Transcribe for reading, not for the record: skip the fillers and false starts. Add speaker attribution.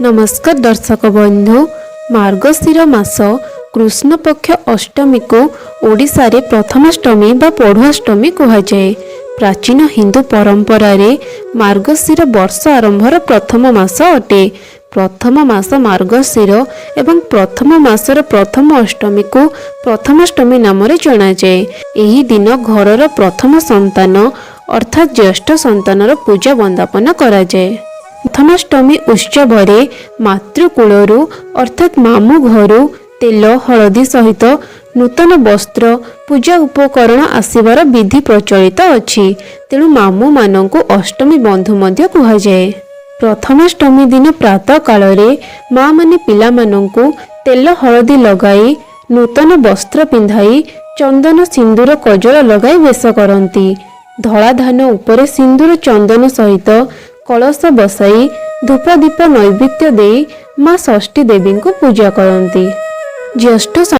Speaker 1: ନମସ୍କାର ଦର୍ଶକ ବନ୍ଧୁ। ମାର୍ଗଶିର ମାସ କୃଷ୍ଣପକ୍ଷ ଅଷ୍ଟମୀକୁ ଓଡ଼ିଶାରେ ପ୍ରଥମାଷ୍ଟମୀ ବା ପଢ଼ୁଆଷ୍ଟମୀ କୁହାଯାଏ। ପ୍ରାଚୀନ ହିନ୍ଦୁ ପରମ୍ପରାରେ ମାର୍ଗଶିର ବର୍ଷ ଆରମ୍ଭର ପ୍ରଥମ ମାସ ଅଟେ। ପ୍ରଥମ ମାସ ମାର୍ଗଶିର ଏବଂ ପ୍ରଥମ ମାସର ପ୍ରଥମ ଅଷ୍ଟମୀକୁ ପ୍ରଥମାଷ୍ଟମୀ ନାମରେ ଜଣାଯାଏ। ଏହି ଦିନ ଘରର ପ୍ରଥମ ସନ୍ତାନ, ଅର୍ଥାତ୍ ଜ୍ୟେଷ୍ଠ ସନ୍ତାନର ପୂଜା ବନ୍ଦାପନା କରାଯାଏ। ପ୍ରଥମାଷ୍ଟମୀ ଉତ୍ସବରେ ମାତୃକୂଳରୁ, ଅର୍ଥାତ୍ ମାମୁଁ ଘରୁ ତେଲ ହଳଦୀ ସହିତ ନୂତନ ବସ୍ତ୍ର, ପୂଜା ଉପକରଣ ଆସିବାର ବିଧି ପ୍ରଚଳିତ ଅଛି। ତେଣୁ ମାମୁଁମାନଙ୍କୁ ଅଷ୍ଟମୀ ବନ୍ଧୁ ମଧ୍ୟ କୁହାଯାଏ। ପ୍ରଥମାଷ୍ଟମୀ ଦିନ ପ୍ରାତଃ କାଳରେ ମାମାନେ ପିଲାମାନଙ୍କୁ ତେଲ ହଳଦୀ ଲଗାଇ, ନୂତନ ବସ୍ତ୍ର ପିନ୍ଧାଇ, ଚନ୍ଦନ, ସିନ୍ଦୁର, କଜଳ ଲଗାଇ ବେଶ କରନ୍ତି। ଧଳା ଧାନ ଉପରେ ସିନ୍ଦୁର ଚନ୍ଦନ ସହିତ କଳସ ବସାଇ ଧୂପ, ଦୀପ, ନୈବେଦ୍ୟ ଦେଇ ମା ଷଷ୍ଠୀ ଦେବୀଙ୍କୁ ପୂଜା କରନ୍ତି। ଜ୍ୟେଷ୍ଠ